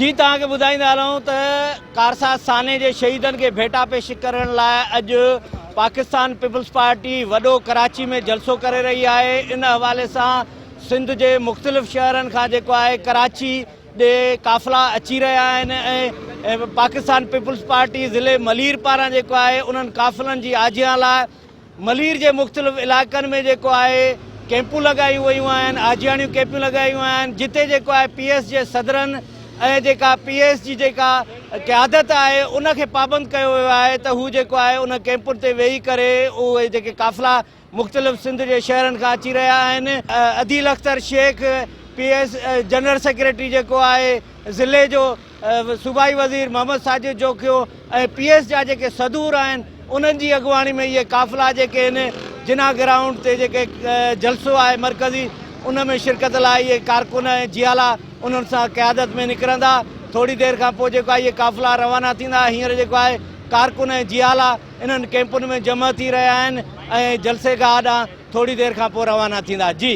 جي توهان کي ٻڌائيندا هلون ته ڪارساز سانحي جي شهيدن کي ڀيٽا پيش ڪرڻ لاء اڄ پاڪستان پيپلز پارٽي وڏو ڪراچي ۾ جلسو ڪري رهي آهي ان حوالي سان سنڌ جي مختلف شهرن کان جيڪو آهي ڪراچي ڏي قافلا اچي رهيا آهن ۽ پاڪستان پيپلز پارٽي ضلعي ملير پاران جيڪو آهي انهن قافلن جي آجيان لاء ملير جي مختلف علائقن ۾ جيڪو آهي ڪيمپون لڳايون ويون آهن آجياڻيون ڪيمپون لڳايون آهن جتي جيڪو آهي پي ايس جي صدرن ۽ جيڪا پي ايس جي جيڪا قيادت آهي ان کي پابند ڪيو ويو آهي ته هو جيڪو آهي ان ڪيمپن تي ويهي ڪري اهي جيڪي قافلا مختلف سنڌ جي شهرن کان اچي رهيا آهن Adeel Akhtar Shaikh P S general secretary جيڪو آهي ضلعي جو صوبائي وزير محمد ساجد جوکيو ۽ پي ايس جا جيڪي صدور آهن انهن جي اڳواڻي ۾ اهي قافلا جيڪي آهن جناح گرائونڊ تي جيڪي جلسو آهي مرڪزي ان ۾ شرڪت لاء اهي ڪارڪن ۽ جيالا انهن سان قيادت ۾ نڪرندا ٿوري دير کان پوء جيڪو آهي اهي قافلا روانا ٿيندا هينئر جيڪو آهي ڪارڪن ۽ جيالا انهن ڪيمپن ۾ جمع ٿي رهيا آهن ۽ جلسي گاهه ڏانهن ٿوري دير کان پوء روانا ٿيندا جي.